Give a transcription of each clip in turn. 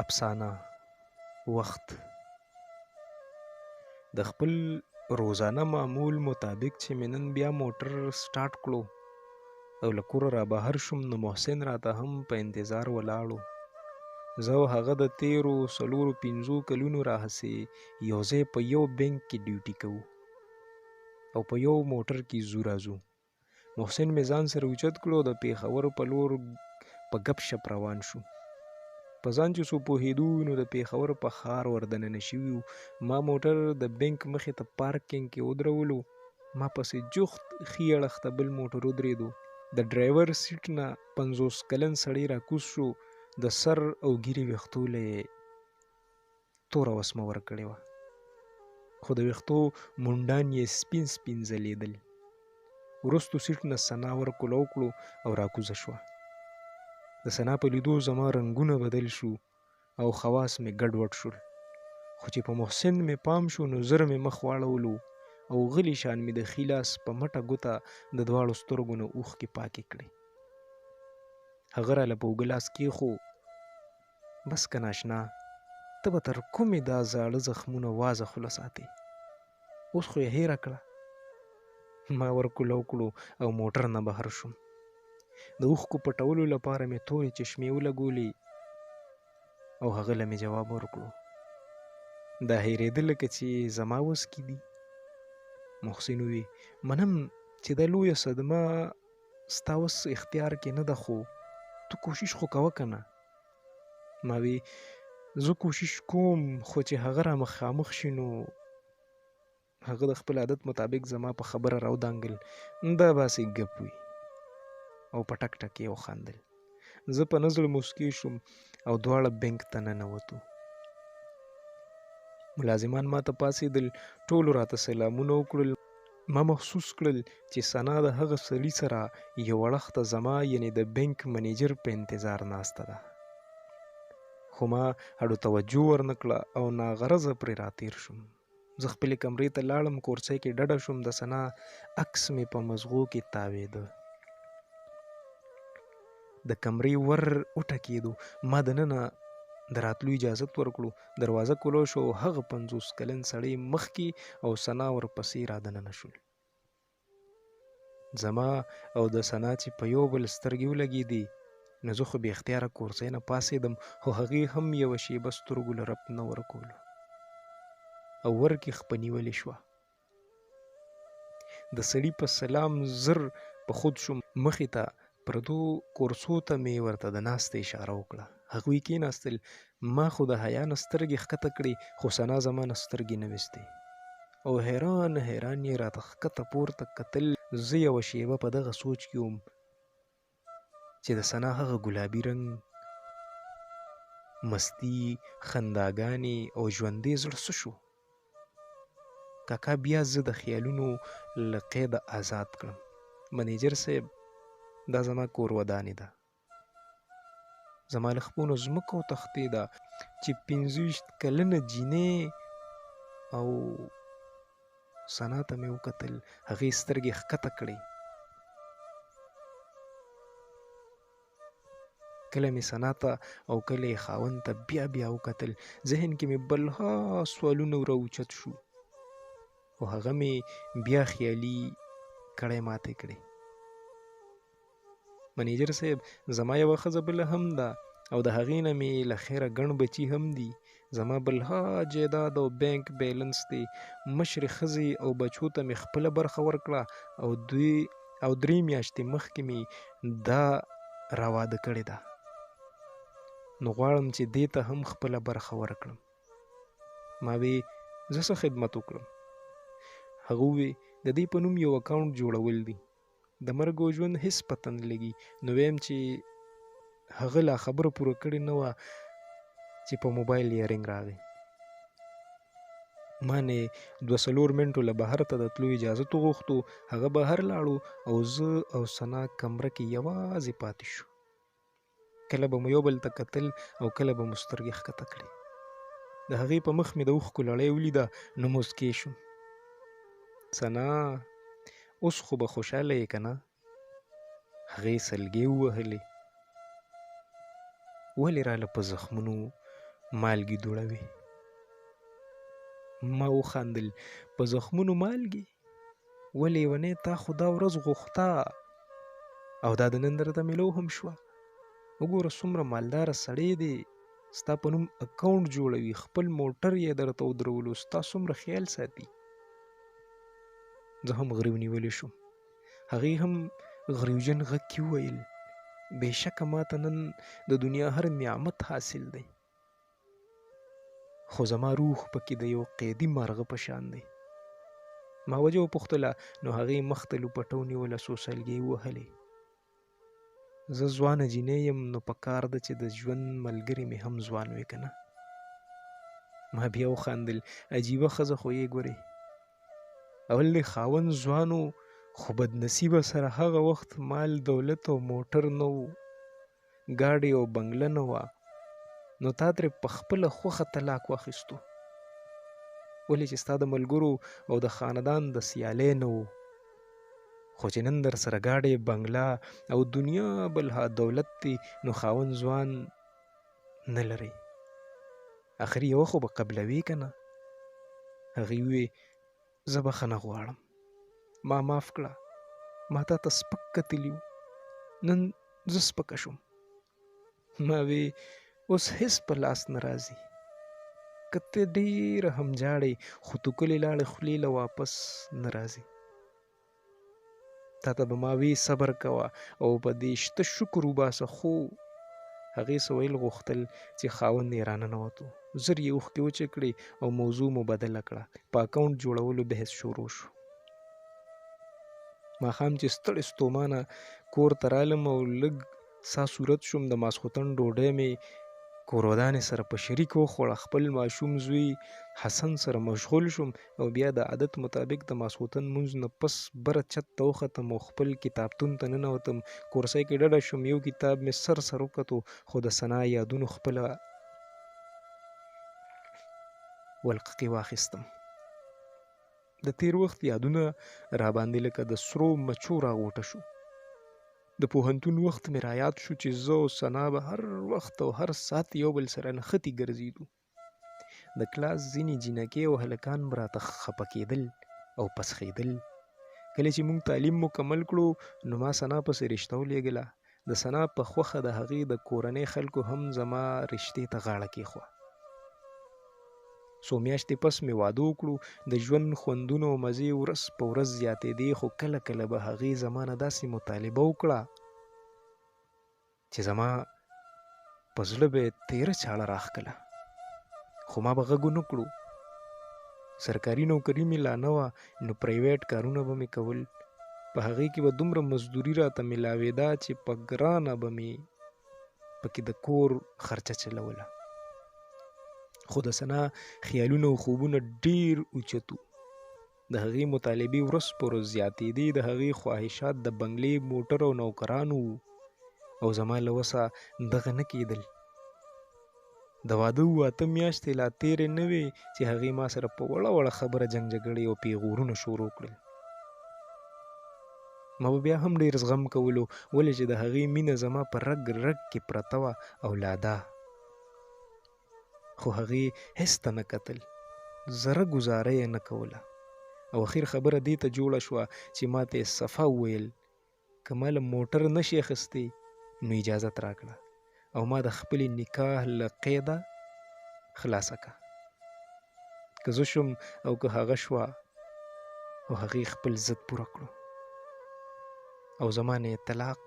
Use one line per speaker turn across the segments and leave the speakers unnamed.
افسانه وخت د خپل روزانه معمول مطابق چې مې نن بیا موټر سټارټ کړو او له کوره را بهر شوم، نو محسن راته هم په انتظار ولاړو. زه او هغه د تېرو څلورو پنځو کلونو راهسې یو ځای په یو بانک کې ډیوټي کوو او په یو موټر کې ځو راځو. محسن مې ځان سره اوچت کړو، د پېښور په لور په ګپ شپ روان شو. په ځان چې څو پوهېدو نو د پېښور په ښار ور دننه شوي وو. ما موټر د بانک مخې ته پارکینګ کې ودرولو. ما پسې جوخت ښي اړخ ته بل موټر ودرېدو. د ډرایور سیټ نه 50 کلن سړی راکوز شو، د سر او ږیرې ویښتو له یې توره وسمه ورکړې وه، خو د ویښتو منډان یې سپین سپین ځلېدل. وروستو سیټ نه ثنا ورکولو کړو او راکوزه شوه. د ثنا په لیدو زما رنګونه بدل شو او خواص مې ګډوډ شول، خو چې په محسن مې پام شو نو زر مې مخ واړولو او غلي شان مې د ښي لاس په مټه ګوته د دواړو سترګو نه اوښکې پاکې کړې. هغه راله په اوږه لاس کېښو، بس که ناشنا، ته به تر کومې دا زاړه زخمونه وازه خوله ساتې؟ اوس خو یې هېره کړه. ما ورکولو کړو او موټر نه بهر شوم. د اوښکو پټولو لپاره مې تورې چشمې ولګولې او هغه له مې جواب ورکړو، دا هېرېده لکه چې زما وس کې دي. محسن ووی، منم چې دا لویه صدمه ستا وس اختیار کې نه ده، خو ته کوشش خو کوه که نه. ما وی زه کوشش کوم، خو چې هغه را مخامخ شي نو هغه د خپل عادت مطابق زما په خبره راودانګل، دا به هسې ګپ وي، او په ټک ټک یې وخندل. زه په نه زړه موسکی شوم او دواړه بانک ته ننوتو. ملازمان ما ته پاڅېدل، ټولو راته سلامونه وکړل. ما محسوس کړل چې ثنا د هغه سړي سره یو اړخ ته زما یعنې د بانک منیجر په انتظار ناسته ده، خو ما اړو توجه ورنه کړه او ناغرضه پرې راتېر شوم. زه خپلې کمرې ته لاړم، کورسۍ کې ډډه شوم. د ثنا عکس مې په مزغو کې تاوېده. د کمرې ور وټکېدو، ما دننه د راتلو اجازت ورکړو. دروازه کولو شو، هغه 50 کلن سړی مخکې او ثنا ورپسې را دننه شول. زما او د ثنا چې په یو بل سترګې ولګېدې نو زه خو بې اختیاره کورسۍ نه پاڅېدم، خو هغې هم یوه شېبه سترګو له رپ نه ورکولو او ورکې خپنیولې شوه. د سړي په سلام زر په خود شوم. مخې ته پردو کورسو ته مې ورته د ناستې اشاره وکړه، هغوی کېناستل. ما خو د حیا نه سترګې ښکته کړې، خو ثنا زما نه سترګې نه ویستې او حیران حیران یې راته ښکته پورته کتل. زه یوه شېبه په دغه سوچ کې وم چې د ثنا هغه ګلابي رنګ، مستي، خنداګانې او ژوندی زړه څه شو؟ کاکا بیا زه د خیالونو له قیده آزاد کړم. منیجر صاحب، دا زما کور ودانې ده، زما له خپو نه ځمکه وتښتېده چې 25 کلنه جینۍ او ثنا ته مې وکتل، هغې سترګې ښکته کړې. کله مې ثنا ته او کله یې خاوند ته بیا بیا وکتل. ذهن کې مې بلها سوالونه راوچت شو، خو هغه مې بیا خیالي کړی ماتې کړې. منیجر صاحب، زما یوه ښځه بله هم ده او د هغې نه مې له خیره ګڼ بچي هم دي. زما بلها جایداد او بانک بیلنس دی. مشرې ښځې او بچو ته مې خپله برخه ورکړه او دوی او 3 میاشتې مخکې مې دا راواده کړې ده، نو غواړم چې دې ته هم خپله برخه ورکړم. ما وی زه څه خدمت وکړم؟ هغه ووی د دې په نوم یو اکاونټ جوړول دي، د مرګ او ژوند هیڅ پته نه لګي. نو ویم چې هغه لا خبره پوره کړې نه وه چې په موبایل یې رنګ راغی. ما نه 2-4 منټو له بهر ته د تلو اجازت وغوښتو. هغه بهر لاړو او زه او ثنا کمره کې یوازې پاتې شو. کله به مو یو بل ته کتل او کله به مو سترګې ښکته کړې. د هغې په مخ مې د اوښکو لړۍ ولیده نو موسکی شوم. ثنا، اوس خو به خوشحاله یې که نه؟ هغې سلګۍ ووهلې. ولې راله په زخمونو مالګې دوړوي. ما وخندل، په زخمونو مالګې؟ ولې ونې تا خو دا ورځ غوښته او دا د نن درته میلو هم شوه. وګوره څومره مالداره سړی دی، ستا په نوم اکاونټ جوړوي، خپل موټر یې درته ودرولو، ستا څومره خیال ساتي. زه هم غریو نیولی شوم. هغې هم غریوجن غږ کې وویل، بېشکه ما ته نن د دنیا هر نعمت حاصل دی، خو زما روح پکې د یو قیدي مارغه په شان دی. ما وجه وپوښتله، نو هغې مخ ته لوپټه ونیوله، څو سلګۍ ووهلې. زه ځوانه جینۍ یم، نو په کار ده چې د ژوند ملګری مې هم ځوان وي که نه. ما بیا وخندل، عجیبه ښځه خو یې ګورې. اول دې خاوند ځوان و، خو بدنصیبه سره هغه وخت مال دولت او موټر نه و، ګاډی او بنګله نه وه، نو تا ترې په خپله خوښه طلاق واخیستو، ولې چې ستا د ملګرو او د خاندان د سیالۍ نه و. خو چې نن در سره ګاډی، بنګله او دنیا بلها دولت دی، نو خاوند ځوان نه لري. اخر یوه خو به قبلوې که نه؟ هغې وویل، زه بخښنه غواړم، ما معاف کړه، ما تا ته سپک کتلي وو، نن زه سپکه شوم. ما وی اوس هیڅ په لاس نه راځي، که ته ډېره هم ژاړې خو توکلې لاړې خولې له واپس نه راځي. تا ته به ما وی صبر کوه او په دې شته شکر وباسه. خو هغې څه ویل غوښتل چې خاوند یې راننوتو، زر یې اوښکې وچې کړې او موضوع مو بدله کړه. په اکاونټ جوړولو بحث شروع شو. ماښام چې ستړې ستومانه کور ته رالم او لږ سا صورت شوم، د ماسخوتن ډوډۍ مې کورودانې سره په شریک وخوړه، خپل ماشوم زوی حسن سره مشغول شوم او بیا د عادت مطابق د ماسخوتن مونځ نه پس بره چت ته وختم او خپل کتابتون ته ننوتم. کورسۍ کې ډډه شوم، یو کتاب مې سر سر وکتو، خو د ثنا یادونو خپله ولقه کې واخیستم. د تیر وخت یادونه راباندې لکه د سرو مچو راغوټه شو. د پوهنتون وخت مې رایاد شو چې زه او ثنا به هر وخت او هر ساعت یو بل سره نښتي ګرځېدو. د کلاس ځینې جینکۍ او هلکان به راته خپه کېدل او پسخېدل. کله چې موږ تعلیم مکمل کړو، نو ما ثنا پسې رشته ولېږله. د ثنا په خوښه د هغې د کورنۍ خلکو هم زما رشتې ته غاړه کېښوه. څو میاشتې پس مې واده وکړو. د ژوند خوندونه او مزې ورځ په ورځ زیاتېدې، خو کله کله به هغې زما نه داسې مطالبه وکړه چې زما په زړه به یې تېره چاړه راښکله، خو ما به غږ ونه کړو. سرکاري نوکري مې لا نه وه، نو پرایویټ کارونه به مې کول. په هغې کې به دومره مزدوري راته ملاوېده چې په ګرانه به مې پکې د کور خرچه چلوله. خو د ثنا خیالونه او خوبونه ډېر اوچت وو. د هغې مطالبې ورځ په ورځ زیاتېدې. د هغې خواهشات د بنګلې، موټر او نوکرانو وو او زما له وسه دغه نه کېدل. د واده اووه اته میاشتې لا تېرې نه وې چې هغې ما سره په وړه وړه خبره جنګ جګړې او پیغورونه شروع کړل. ما به بیا هم ډېر زغم کولو، ولې چې د هغې مینه زما په رګ رګ کې پرته وه او لا ده. خو هغې هېڅ ته نه کتل، ذره ګوزاره یې نه کوله. او اخیر خبره دې ته جوړه شوه چې ما ته یې صفا وویل، که ما له موټر نه شي اخیستی نو اجازت راکړه او ما د خپلې نکاح له قیده خلاصه کړه. که زه شوم او که هغه شوه، او هغې خپل ضد پوره کړو او زما نه یې طلاق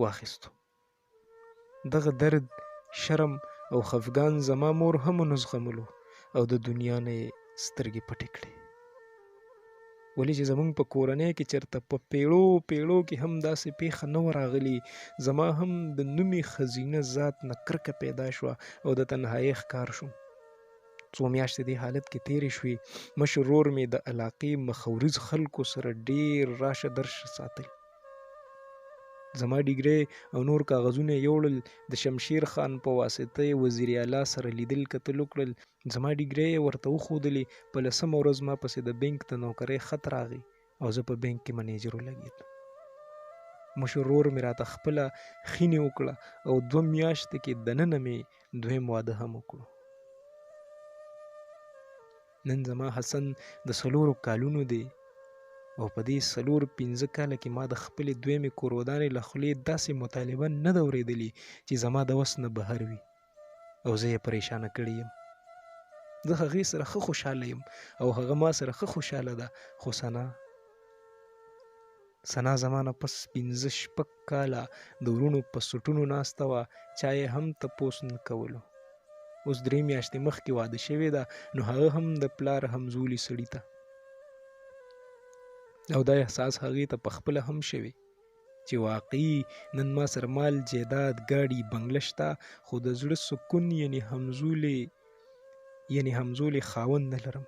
واخیستو. دغه درد، شرم او خفګان زما مور هم ونه زغملو او د دنیا نه یې سترګې پټې کړې. ولې چې زمونږ په کورنۍ کې چېرته په پیړو پیړو کې هم داسې پېښه نه وه راغلي، زما هم د نومې ښځینه ذات نه کرکه پیدا شوه او د تنهایۍ ښکار شوم. څو میاشتې دې حالت کې تېرې شوې. مشر ورور مې د علاقې مخوریز خلکو سره ډېر راشه درشه ساتل. زما ډیګرۍ او نور کاغذونه یې یوړل. د شمشیر خان په واسطه یې وزیر اعلی سره لیدل کتل وکړل. زما ډیګرۍ یې ورته وښودلې. په لسمه ورځ ما پسې د بینک د نوکرۍ خط راغی او زه په بینک کې منیجر ولګېدم. مشر ورور مې راته خپله خینې وکړه او 2 میاشتې کې دننه مې دویم واده هم وکړو. نن زما حسن د څلورو کالونو دی او په دې 4-5 کاله کې ما د خپلې دویمې کورودانې له خولې داسې مطالبه نه ده اورېدلې چې زما د وس نه بهر وي او زه یې پریشانه کړې یم. زه هغې سره ښه خوشحاله یم او هغه ما سره ښه خوشحاله ده، خو ثنا زما نه پس 5-6 کاله د وروڼو په سوټونو ناسته وه، چا یې هم تپوس نه کولو. اوس 3 میاشتې مخکې واده شوې ده، نو هغه هم د پلار همزولي سړي ته، او دا احساس هغې ته پخپله هم شوی چې واقعي نن ما سره مال، جیداد، ګاډي، بنګله شته، خو د زړه سکون یعنی همزولې خاوند نه لرم.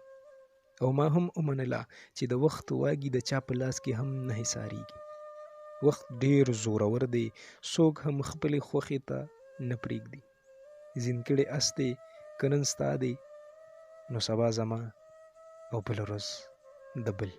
او ما هم ومنله چې د وخت واګي د چا په لاس کې هم نه حساریږي. وخت ډیر زورور دی، څوک هم خپلې خوښې ته نه پرېږدي. زین کړی اس دی، که نن ستا دی نو سبا زما او بله ورځ د بل.